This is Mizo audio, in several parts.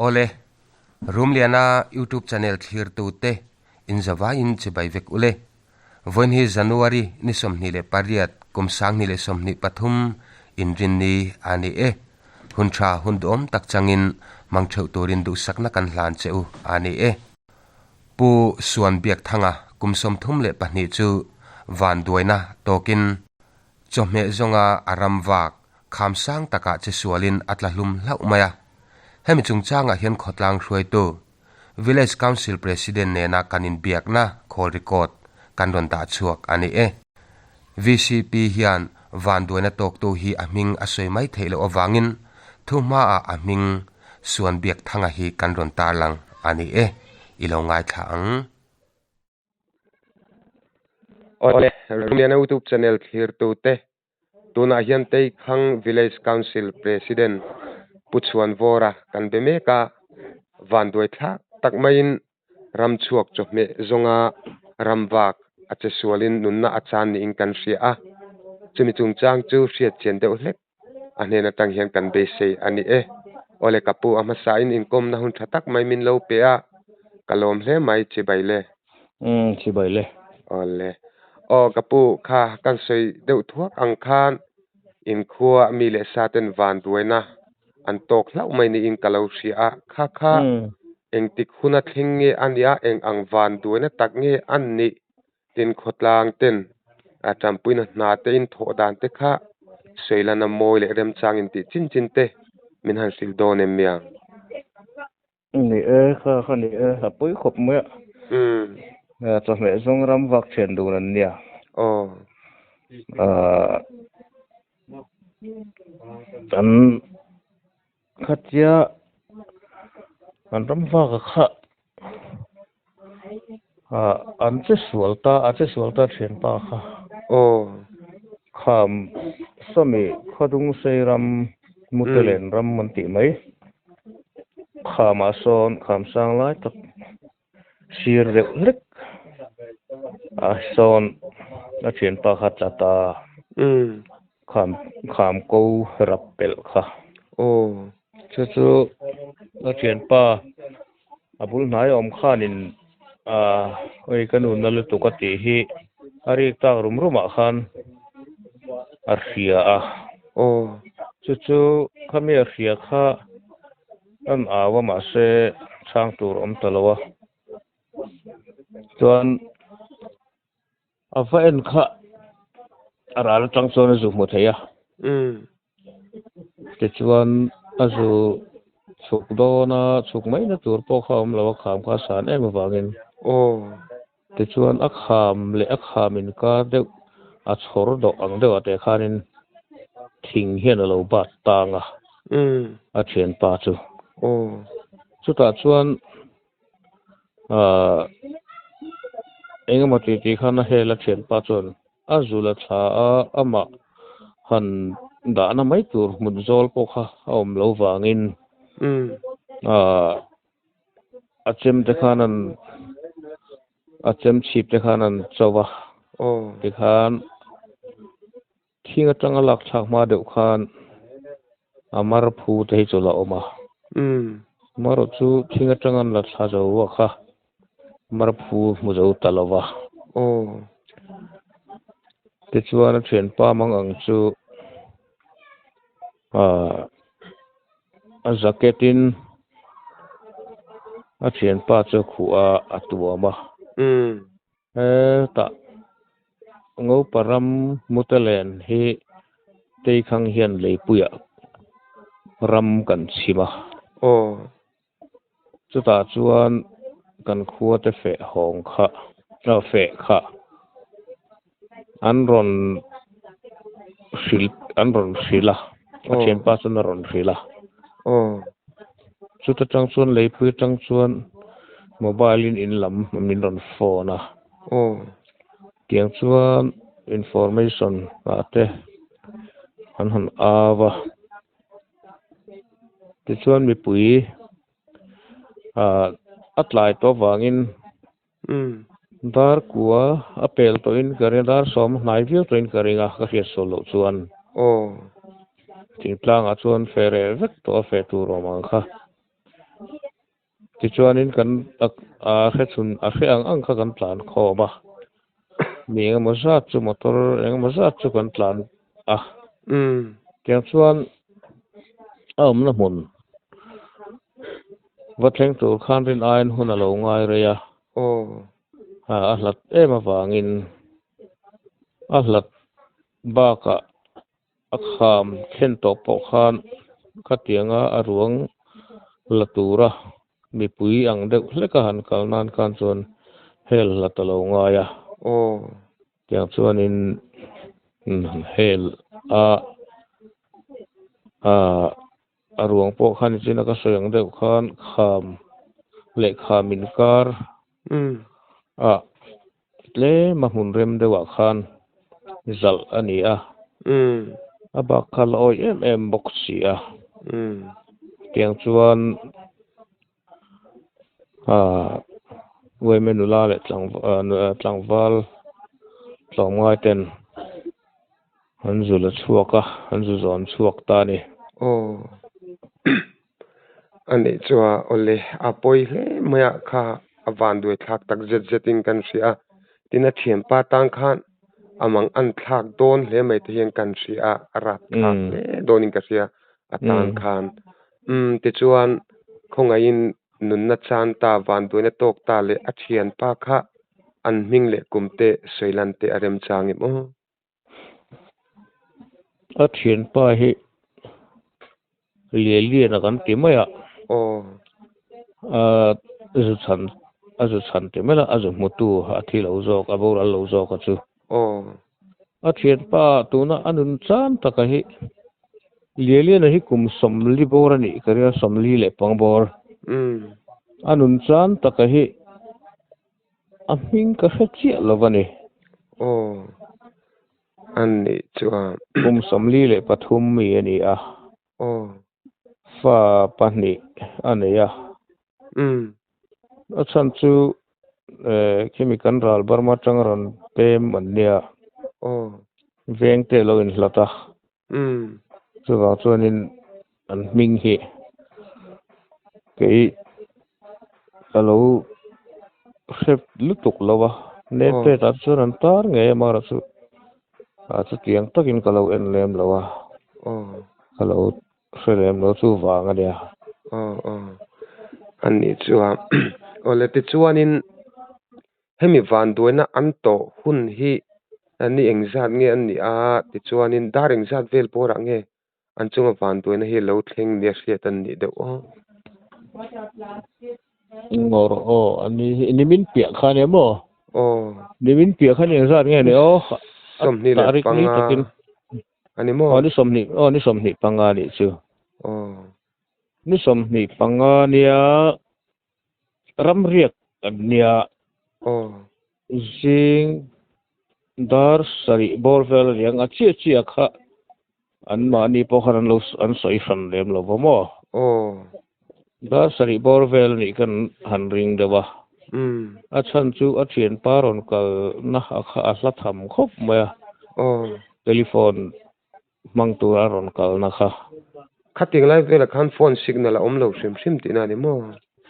Awle, Rumliana YouTube channel thlirtute inzavaiin chibai vek ule. Vawiin hi January ni 28 kum 2023 inrinni a ni e. Hun tha hun duhawm tak changin hmang theuh turin duhsakna kan hlan che u a ni e. Pu Suan Biakthanga kum 32 chu vanduaina tawkin chawhmeh zawnga a ram vak kham sang takah che sualin a tla hlum hlauh mai a. Hemi chungchangah hian khawtlang hruaitu Village Council President nena kan inbiakna call record kan rawn dah chhuak a ni e. VCP hian vanduaina tawktu hi a hming a sawi mai theih loh avangin thu hmaah a hming Suan Biakthanga hi kan rawn tarlang a ni e. I lo ngaithla ang. Awle, Rumliana YouTube channel thlirtute Tunah hian Teikhang Village Council President Pu Chhuanvawra kan be mek a, vanduai thlak tak maiin ramchhuak chawhmeh zawnga ramvak a che sualin nunna a chan niin kan hria a, chumi chungchang chu hriat chian deuh hlek a hnen atang hian kan beisei a ni e. Awle ka pu a hmasain inkawmna hun tha tak mai min lo pe a, ka lawm hle mai chibai le. Umm chibai le. Awle. Aw ka pu kha kan sawi deuh thuak ang khan inkhua mi leh sa ten vanduaina an tawk hlauh mai niin ka lo hria a, kha kha engtik huna thleng nge a nia, eng ang vanduaina tak nge an nih tin khawtlang ten a tanpuina hna te in thawh dan te kha sawi lana mawi leh remchang in tih chin chin te min han hrilh dawn em miang. Ni e, kha kha ni e, a pawi khawp mai a. Chawhmeh zawng ram vak thian dun an nia. Aw. Kan khatia kan ram vak a kha an che sual ta, a che sual ta thianpa kha. Aw. Kham sawmi khawdungsei ram Mutelen ram an tih mai. Khamah sawn kham sang lai tak sir deuh hlek a sawn a thianpa kha tla ta kham kham ko rap pelh kha. Chu chu a thianpa a bul hnai awm khanin ah oi ka nunna lutuk a tih hi a rik tak rum rumah khan a hria a. Chu chu khami a hria kha an au a mahse chhang tur awm ta lo a. Chuan a va en kha a ral atang chuan a zu hmu thei a. Tichuan a zu chhuk dawn a, chhuk mai na tur pawh kha a awm lo a, kham kha a san em avangin. Tichuan a kham leh a kham inkar deuh a chhawr dawh ang deuh ah te khanin thing hian a lo bat tang a, a thianpa chu. Chutah chuan ahh engemaw tih tih khan a hel a thianpa chuan a zul a thla a, amah han dahna mai tur hmun zawl pawh kha a awm lo vangin ahh A chem te khan an a chem chhip te khan an cho a tikhan thing atanga lak thlak hma deuh khan a mar phu te hi chu la awm a marawh chu thing atanga an la thla zo a kha mar phu hmu zo ta lo va tichuan a thianpa mang ang chu Ahh a jacket in a thianpa chu a khuh a a tuam a hetah ngopa ram mutalen hi teikhang hian leipuiah ram kan chhim a chutah chuan kan khua te feh hawng kha feh kha an rawn hrilh an rawn hrilh a a thianpa chuan a rawn hrilh a chuta tang chuan leipui atang chuan mobile in in lam min rawn phone a tiang chuan information ah te an han au a. Tichuan mipui ah a tlai tawh avangin dar kua a pel tawhin ka ring a dar sawm a hnai viau tawhin ka ring a ka hriat sual loh chuan thingtlangah chuan feh reh vek tawh a feh tur awm ang kha. Tichuanin kan a hre chhun a hre ang ang kha kan tlan khawm a, mi engemaw zat chu motor engemaw zat chu kan tlan a. Tiang chuan a awmna hmun va thleng tur khan rin aiin hun a lo ngai rei a. A hlat em avangin a hlat bakah A kham thlen tawh pawh khan khatianga a ruang la tura mipui ang deuh hleka han kal nan khan chuan hel hlat a lo ngai a. Tiang chuanin hel a a ruang pawh khan nichin a ka sawi ang deuh khan kham leh kham inkar ah Tlem a hmun rem deuhah khan zalh a ni a, a bak kha la awih em em bawk si a. Tiang chuan Uaime nula leh tlangval tlawmngai ten an zu la chhuak a, an zu zawn chhuak ta a ni. Aw, a nih chuan awle a pawi hle mai a kha a vanduai thlak tak zet zet in kan hria a, tin a thianpa tan khan a mang an thlak dawn hle mai te hian kan hria a, a rat thlak hle dawn in ka hria a tan khan. Umm tichuan khawngaihin nunna chan ta vanduaina tawk ta leh a thianpa kha an hming leh kum te sawi lan te a remchang em aw. A thianpa hi lian lian a kan ti mai a. Aw. A zu chhan a zu chhan ti mai la a zu hmutu a thi lo zawk a boral lo zawk a chu. Aw. A thianpa tuna a nun chan taka hi lian lian a hi kum sawmli bawr a nih ka ring a sawmli leh pang bawr. Umm. A nun chan taka hi. A hming ka hre chiah lo a ni. Aw, a nih chuan. Kum 43 mi a ni a. Aw. Fa pahnih a nei a. Umm. A chhan chu khimi kan ral Burma atanga rawn pem an nia. Aw. Veng te lo inhlat a. Umm. Chuvang chuanin an hming hi kei ka lo hre lutuk lo a, name plate ah chuan an tar ngei a mara chu ah chutiang takin ka lo en lem lo a, ka lo hre lem lo chu vang a nia. Aw aw a nih chuan awle tichuanin Hemi vanduaina an tawh hun hi ni engzat nge an nih a, tichuanin dar engzat vel bawrah nge an chunga vanduaina hi lo thleng nia hriat an nih deuh aw. Ngawr aw, a ni hi nimin piah kha nia maw? Aw. Nimin piah kha ni engzat nge ni aw? 25 a ni maw? Aw ni 20 aw ni 25 nih chu. Aw. Ni 25 nia Ramriak an nia. Aw. Zing dar sarih bawr vel a niang a chiah chiah kha an mahni pawh khan an lo an sawi hran lem lo va maw? Aw. Dar sarih bawr vel a nih kan han ring deuh a. Umm. A chhan chu a thianpa rawn kalna a kha a hla tham khawp mai a. Aw. Telephone hmang tura rawn kalna kha. Khatiang lai velah khan phone signal a awm lo hrim hrim tihna a ni maw?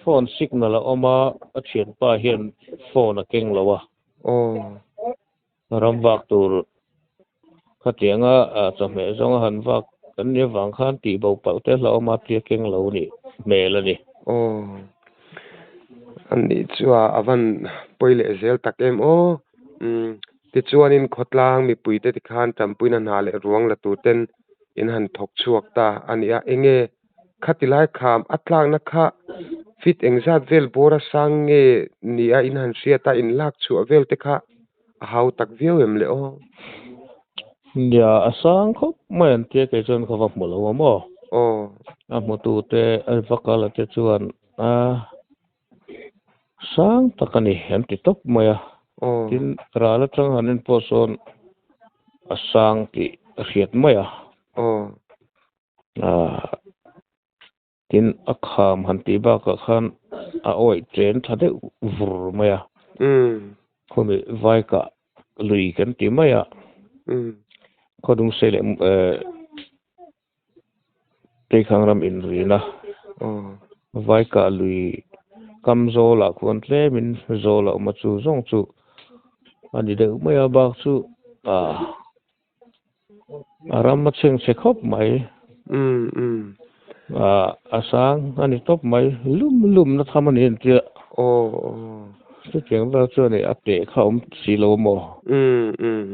Phone signal a awm a, a thianpa hian phone a keng lo a. Aw. Ram vak tur khatianga chawhmeh zawnga han vak kan nih avang khan tih bo palh te hlauhawm a tia keng lo nih hmel a ni. Aw. A nih chu a van pawi leh zel tak em aw. Umm. Tichuanin khawtlang mipuite tikhan tanpuina hna leh ruang la turten in han thawk chhuak ta a ni a, enge khati lai kham a tlakna kha fit engzat vel bawr a sang nge ni a in han hriat a, in lak chhuah vel te kha a hau tak viau em le aw? Nia, a sang khawp mai an tia kei chuan ka va hmu lo a maw? Aw. A hmutute a va kal a te chuan a. Sang tak a ni an ti tawp mai a, tin ral atang han en pawh sawn a sang tih a hriat mai a, tin a kham han tih bakah khan a awih chen tha deuh vur mai a, khawmi vaikah lui kan ti mai a, khawdung sei leh Teikhang ram inrina Vaikah lui Kam zawlah khuan tlemin zawl a awm a chu zawng chu a ni deuh mai a bak chu ah a ram a chhengchhe khawp mai. Umm umm. Ah a sang a ni tawp mai lum lum na tham a ni entir a. Aw aw. Chutiang vel chuan a teh kha a awm si lo maw? Umm umm.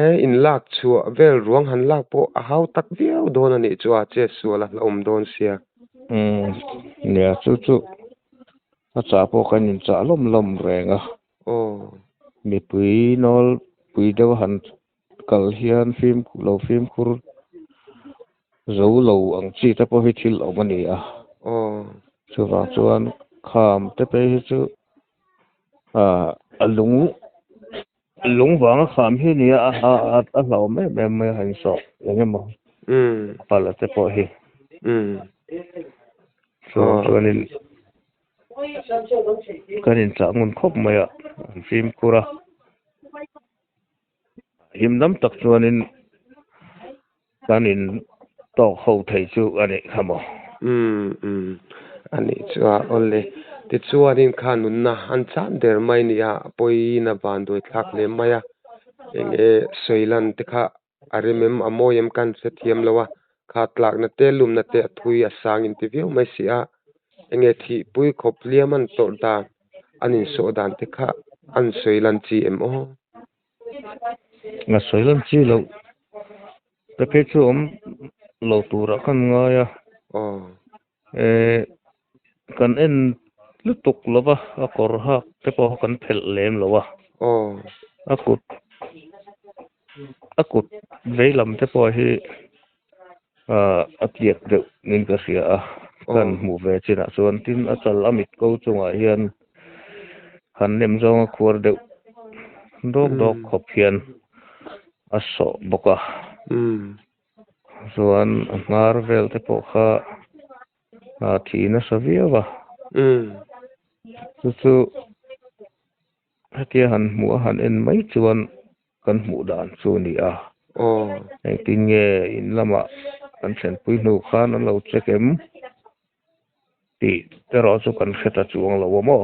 E in lak chhuah vel ruang han lak pawh a hau tak viau dawn a nih chu a chet sual a hlauhawm dawn sia. Umm nia chu chu a chah pawh kan inchah lawm lawm reng a. Aw. Mipui nawl pui deuh han kal hian fim lo fimkhur zo lo ang chi te pawh hi thil awm a ni a. Aw. Chuvang chuan kham te phei hi chu ah a lung Lung vanga kham hi nia a a hlauhawm em em mai a han sawh eng emaw pala te pawh hi. Chuan chuanin kan inchah ngun khawp mai a an fimkhur a him dam tak chuanin Kan in tawk ho thei chu a nih kha maw? Umm umm a nih chu a awle. Tichuanin kha nunna an chan der mai nia a pawiin a vanduai thlak hle mai a, eng e sawi lan te kha a rem em a mawi em kan hrethiam lo a, kha tlakna te lumna te a thui a sang in ti viau mai si a, eng e thihpui khawp hliam an tawrh dan an insawh dan te kha an sawi lan chi em aw? A sawi lan chi loh te phei chu awm lo turah khan ngai a eh kan en lutuk lo va a kawr hak te pawh kan phelh lem lo a a kut a kut vei lam te pawh hi ah a tliak deuh niin ka hria a kan hmuh ve chinah chuan tin a chal a mit ko chungah hian han nem zawnga khuar deuh dawk dawk khawp hian a sawh bawk a chuan a hnar vel te pawh kha a thi nasa viau a chu chu hetia han hmuh a han en mai chuan. Kan hmuh dan chu a ni a. Engtin nge in lamah kan thlenpui hnu khan an lo check em tih erawh chu kan hre ta chuang lo a maw?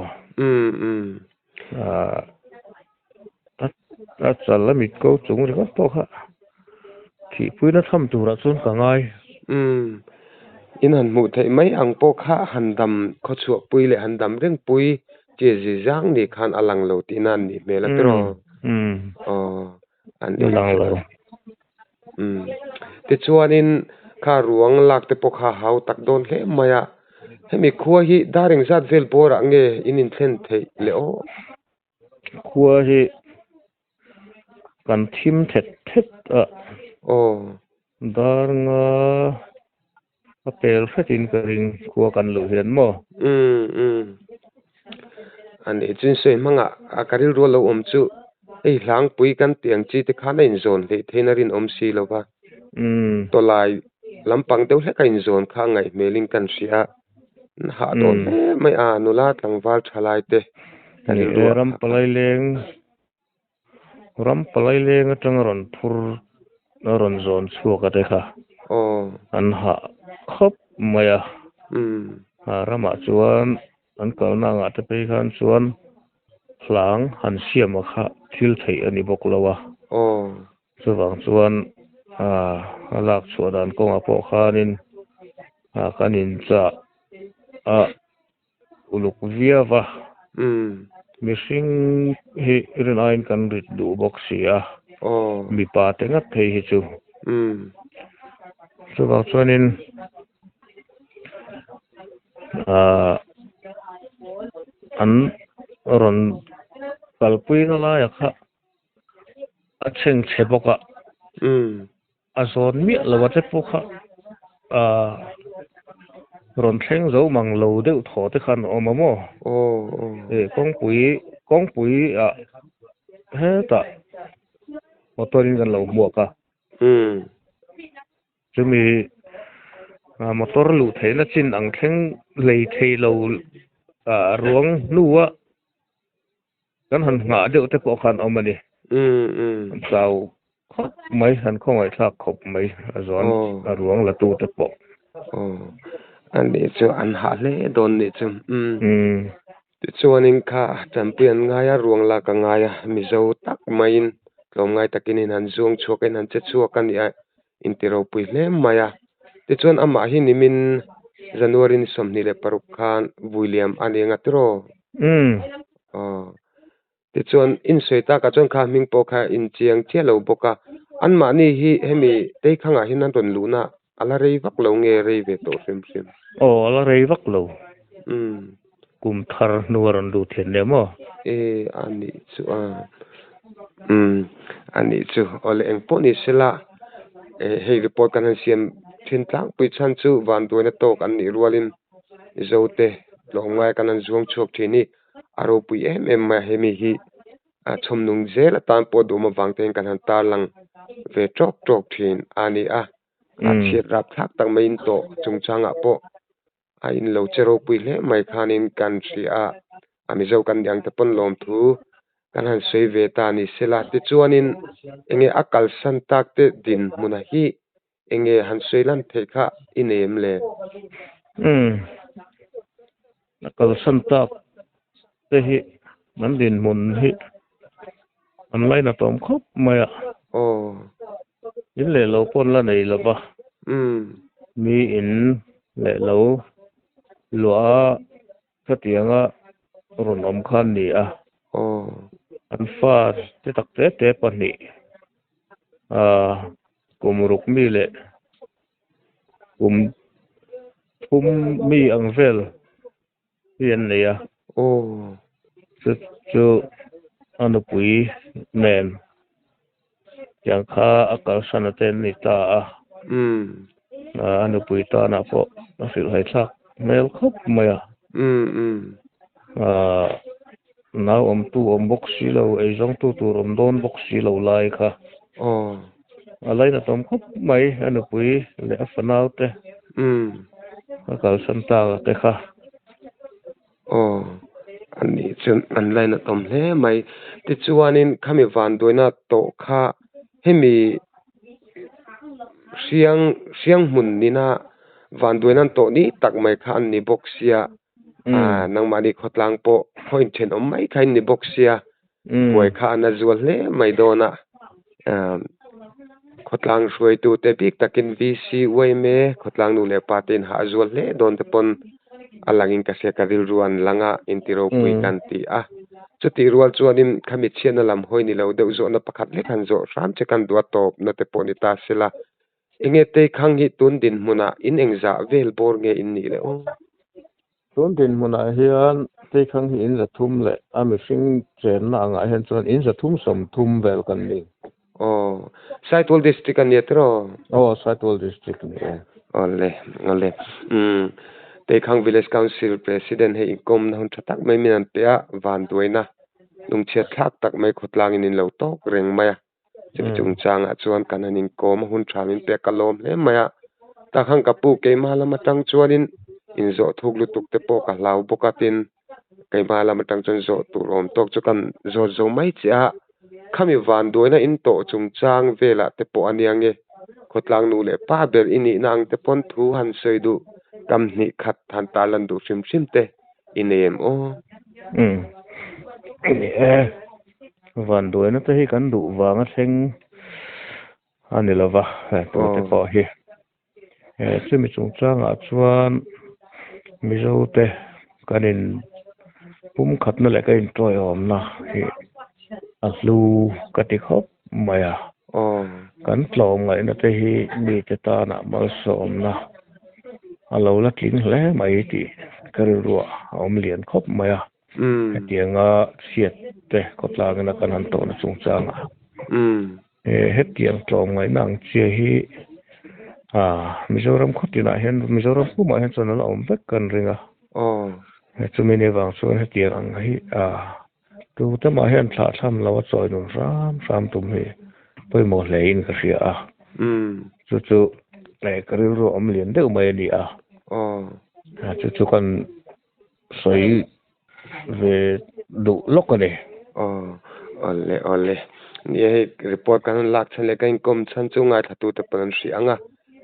A chal a mit ko chung ringawt pawh kha thihpuina tham turah chuan ka ngai. In han hmuh theih mai ang pawh kha han dam khawchhuahpui leh han dam rengpui Chi zi zang ni khan a lang lo tihna an nih hmel a tiraw? Aw, an A lang lo. Umm. Tichuanin kha ruang lak te pawh kha hau tak dawn hle mai a. Hemi khua hi dar engzat vel bawrah nge in inthlen theih le aw? Khua hi kan thim thet thet a. Aw. Dar nga A pel hretin ka ring khua kan luh hian maw? Umm umm. A nih chuan sawi hmangah a ka rilru a lo awm chu hei hlangpui kan tih ang chi te khan a inzawn hleih thein a rinawm si lo va. Tawlai lampang deuh hlek a inzawn kha a ngaih hmelin kan hria a, an hah dawn hle mai a, nula tlangval tha lai te ka rilru ah Ram palai leng Ram palai leng atanga rawn phur a rawn zawn chhuak a te kha an hah khawp mai a. A ramah chuan an kalna angah te phei khan chuan hlang han siam a kha thil theih a ni bawk lo a. Chuvang chuan a lak chhuah dan kawngah pawh khanin kan inchah a. Uluk viau va. Mihring hi rin aiin kan rit duh bawk si a, mipa te ngat phei hi chu. Chuvang chuanin aah an rawn kalpuina laia kha a chhengchhe bawk a. A zawn miah lo a te pawh kha aah rawn thleng zo mang lo deuh thaw te khan a awm a maw? Eh kawngpui kawngpui ah hetah motor in kan lo hmuak a. Chumi motor luh theihna chin ang thleng hlei thei lo ah ruang hnua Kan han nghah deuh te pawh khan awm a ni. An chau khawp mai, an khawngaihthlak khawp mai a zuan a ruang la tu te pawh. Aw. Ani chu an hah hle dawn nih chu. Umm. Tichuanin kha tanpui an ngai a, ruang lak a ngai a, Mizo tak maiin tlawmngai takin in han zuang chhuak a, in han che chhuak a nih a, inti ropui hle mai a. Tichuan amah hi nimin January ni 26 khan Vuiliam a ni anga tiraw? Umm. Aw. Tichuan, insawi takah chuan kha hming pawh kha inchiang chiah lo bawk a, anmahni hi hemi Teikhangah hian an rawn luhna a la rei vak lo nge rei ve tawh hrim hrim? Aw, a la rei vak lo. Umm. Kum thar hnu a rawn lut hian nia maw? E, a nih chu a. Umm, a nih chu. Aw le, engpawh ni sela, e, hei report kan han siam thin tlangpui chhan chu vanduaina tawk an nih rualin Zote tlawmngai kan han zuang chhuak thin hi a ropui em em mai a, hemi hi a chhawmnung zel atan pawh duhawm avang te hian kan han tarlang ve tawk tawk thin a ni a, a chhiat rap thlak tak mai in tawh chungchangah pawh a in lo che ropui hle mai khanin kan hria a, a Mizo kan nih ang te pawn lawmthu kan han sawi ve ta ni sela, tichuanin enge a kalsan tak te dinhmuna hi Enge han sawi lan theih kha i nei em le? Umm, a kalsan tak te hi an dinhmun hi an lainatawm khawp mai a. Aw. In leh lo pawn la nei lo va. Umm. Mi in leh lo luah a khatianga rawn awm kha an ni a. Aw. An fa te tak te te pahnih ah kum ruk mi leh kum thum mi ang vel hi an nei a. Aw. Chu chu a nupui nen tiang kha a kalsan a te an ni ta a. Umm. A nupui tanah pawh a hrilhhai thlak hmel khawp mai a. Umm umm. Ahh nau awmtu awm bawk si lo, eizawngtu tur awm dawn bawk si lo lai kha. Aw. A lainat awm khawp mai a nupui leh a fanau te. Umm. A kalsan tak a te kha. Aw, a nih chuan an lainat awm hle mai. Tichuanin khami vanduaina tawh kha hemi hriang hriang hmun nina vanduaina an tawh ni tak mai kha an ni bawk sia. Ah, nangmahni khawtlang pawh khaw inthenawm mai kha in ni bawk sia. Buai kha a na zual hle mai dawn a. Ah, khawtlang hruaitute bik takin VC uaime khawtlang nu leh pa te in hah zual hle dawn te pawn a langin ka hria ka rilru an lang a inti ropui kan ti a. Chutih rual chuanin khami chhiatna lam hawi ni lo deuh zawhna pakhat hlek han zawh hram che kan duh a tawpna te pawh ni ta sela. Enge Teikhang hi tun dinhmunah in engzah vel bawr nge in nih le aw? Tun dinhmunah hian Teikhang hi in zathum leh a mihring chenna angah hian chuan in zathum sawmthum vel kan ni. Aw, Saitual District a nia tiraw? Aw, Saitual District ni e. Awle, awle. Umm, Teikhang Village Council President hei inkawmna hun tha tak mai min an pe a, vanduaina lungchhiat thlak tak mai khawtlangin in lo tawk reng mai a. Chumi chungchangah chuan kan han inkawm a, hun tha min pek ka lawm hle mai a. Tah khan ka pu keimah lam atang chuanin inzawh thuk lutuk te pawh ka hlau bawk a, tin keimah lam atang chuan zawh tur awm tawk chu kan zawt zo mai che a. Khami vanduaina in tawh chungchang velah te pawh a nia nge, khawtlang nu leh pa ber i nihna ang te pawn thu han sawi duh kam hnih khat han tarlan duh hrim hrim te i nei em aw? Umm, ni e. Vanduaina te hi kan duh vanga thleng a ni lo va, tute pawh hi. Chumi chungchangah chuan Mizote kan in pumkhatna leh kan intawiawmna hi a hlu ka ti khawp mai a. Kan tlawmngaihna te hi mite tana malsawmna a lo la tling hle mai tih ka rilruah a awm lian khawp mai a. Hetianga chhiat te khawtlangin a kan han tawhna chungchangah hetiang tlawmngaihna ang chiah hi Mizoram khawtinah hian Mizoram pumah hian chuan a la awm vek kan ring a. Chumi ni avang chuan hetiang ang hi tute mah hian thlahthlam lo a chawi nun hram hram tum hi pawimawh hle in ka hria a. Chu chu ka rilru a awm lian deuh mai a ni a. Chu chu kan Sawi ve duh lawk a ni. Aw, awle awle. Nia hei report kan han lak chhan leh ka inkawm chhan chu ngaithlatute pawn an hria ang a.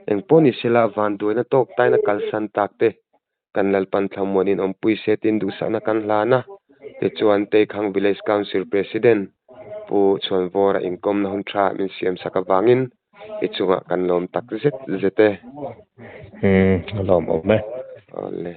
Engpawh ni sela vanduaina tawk taina kalsan tak te. Kan Lalpan thlamuanin awmpui se tiin duhsakna kan hlan a. Tichuan, Teikhang Village Council President Pu Chhuanvawra inkawmna hun tha min siamsak avangin i chungah kan lawm tak zet zet e. Umm, a lawmawm e. Awle.